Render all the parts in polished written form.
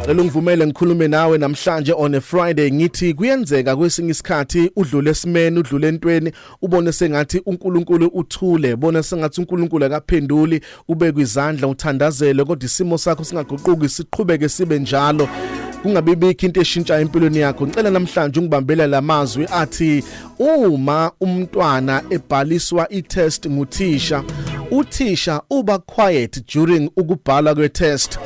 Cela ungivumele ngikhulume nawe namhlanje on a Friday. Ngithi kuyenzeka kwesinye isikhathi udlule esimeni, udlule entweni, ubone sengathi uNkulunkulu uthule, bona sengathi uNkulunkulu akaphenduli, ubekwe izandla uthandazele, kodwa isimo sakho singaguquki, siqhubeke sibe njalo, kungabibikho into eshintsha empilweni yakho. Ngicela namhlanje ungibambele lamazwi athi uma umntwana ebhaliswa i-test nguthisha, uthisha uba quiet during ukubhala kwe-test.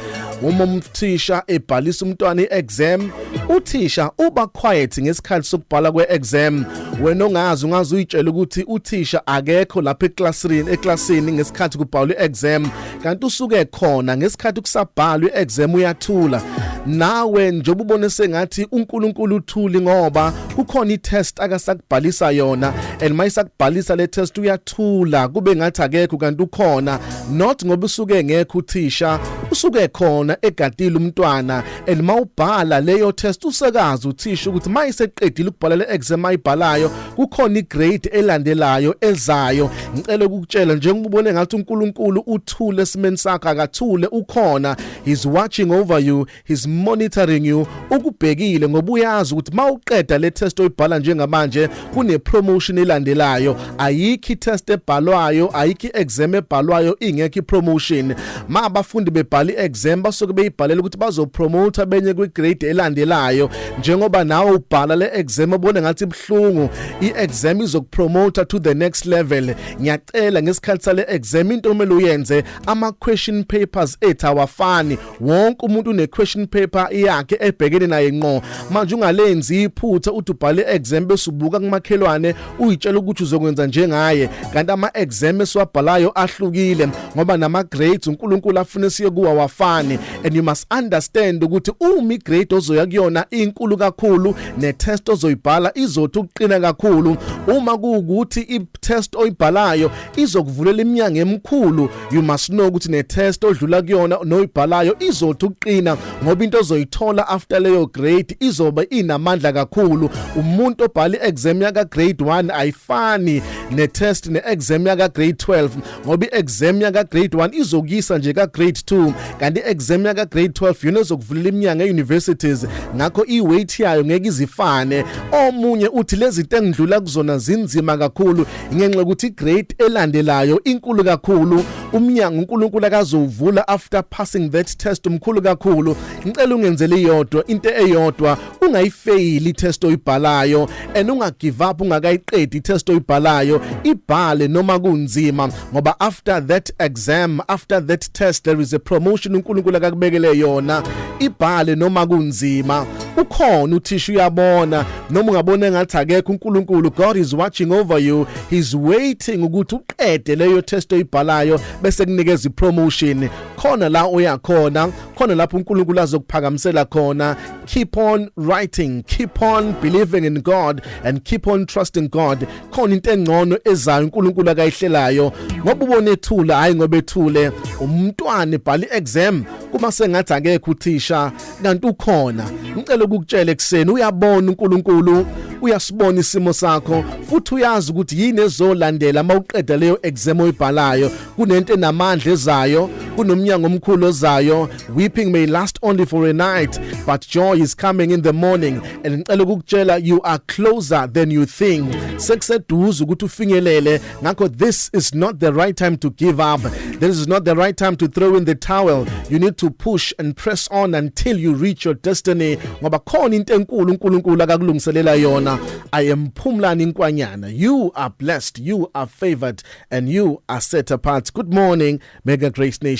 Uma umthisha ebhalisa umntwana i-exam, uthisha uba quiet ngesikhathi sokubhala kwe-exam. Wena ongazi, ungaze uyitshela ukuthi uthisha akekho lapha eclassroom, eklasini ngesikhathi kubhalwa i-exam, kanti usuke khona ngesikhathi kusabhalwa i-exam, uyathula. Nawe njengoba ubone sengathi uNkulunkulu uthuli, ngoba kukhona i-test akasakubhalisa yona, and mayisakubhalisa le test uyathula, kube ngathi akekho, kanti ukhona. Not ngoba usuke ngekho uthisha, usuke khona egadile umntwana, and mawubhala leyo test usekazi uthisha ukuthi mayiseqedile ukubhala le exam ayibhalayo, kukhona igrade elandelayo ezayo. Ngicela ukukutshela, njengoba ubone ngathi uNkulunkulu uthule esimeni sakho, akathule, ukhona. He's watching over you, he's monitoring you, ukubhekile, ngoba uyazi ukuthi mawuqeda le test oyibhala njengamanje kune promotion elandelayo. Ayikho test ebhalwayo, ayikho exam ebhalwayo ingekho ipromotion. Ma abafundi bebhala iexam, basuke beyibhalela ukuthi bazopromote benye kwi grade elandelayo. Njengoba nawe ubhala le exam obone ngathi ibhlungu, iexam izokupromote to the next level. Ngiyacela, ngesikhathi sale exam into omele uyenze, ama question papers ethu awafani, wonke umuntu une question paper yakhe ebhekene naye ngqo. Manje ungalenzi iphutha uthi ubhale exam bese ubuka kumakhelwane, uyitshela ukuthi uzokwenza njengaye, kanti ama exam esiwabhalayo ahlukile, ngoba nama grades uNkulunkulu afuna siye kuwa wafani. And you must understand ukuthi uma igrade ozoya kuyona inkulu kakhulu, ne test ozoyibhala izothi ukuqina kakhulu. Uma kuwukuthi i test oyibhalayo izokuvulela iminyango emikhulu, you must know ukuthi ne test odlula kuyona noyibhalayo izothi ukuqina, ngoba into ozoyithola after leyo grade izoba inamandla kakhulu. Umuntu obhala iexam yaka grade 1 ayifani ne test ne exam yaka grade 12, ngoba iexam yaka grade 1 izokuyisa nje ka grade 2, kanti iexam yaka grade 12 yona ezokuvulela iminyango e-universities. Ngakho i-weight yayo ngeke izifane. Omunye uthi lezi zinto engidlula kuzona zinzima kakhulu, ngenxa yokuthi igrade elandelayo inkulu kakhulu, umnyango uNkulunkulu akazowuvula after passing that test umkhulu kakhulu. Ngicela ungenzele iyodwa into eyodwa: ungayifeyili itest oyibhalayo, and unga give up ungakayiqedi itest oyibhalayo. Ibhale noma kunzima, ngoba after that exam, after that test, there is a promotion uNkulunkulu akakubekele yona. Ibhale noma kunzima, ukhona uthisha, uyabona. Noma ungabona engathi akekho uNkulunkulu, God is watching over you. He's waiting ukuthi uqede leyo test oyibhalayo bese kunikeza ipromotion. Khona la uyakhona, khona lapho uNkulunkulu azokuphakamisela khona. Keep on writing, keep on believing in God and keep on trusting God. Khona into engcono ezayo uNkulunkulu akayihlelayo. Ngoba ubone ethula, hayi ngoba ethule. Umntwana ebhala iexam kuma sengathi akekho uthisha, kanti ukhona. Ngicela ukukutshela ekseni, uyabona uNkulunkulu, uyasibona isimo sakho, futhi uyazi ukuthi yini ezolandela mawuqeda leyo exam oyibhalayo. Kunento enamandla ezayo, kunomnyango omkhulu ozayo. Weeping may last only for a night, but joy is coming in the morning. And ngicela ukukutshela, you are closer than you think. Sekuseduze ukuthi ufinyelele. Ngakho this is not the right time to give up, this is not the right time to throw in the towel. You need to push and press on until you reach your destiny, ngoba khona into enkulu uNkulunkulu akakulungiselela yona. I am Phumlani Nkwanyana. You are blessed, you are favored and you are set apart. Good morning, Mega Grace Nation.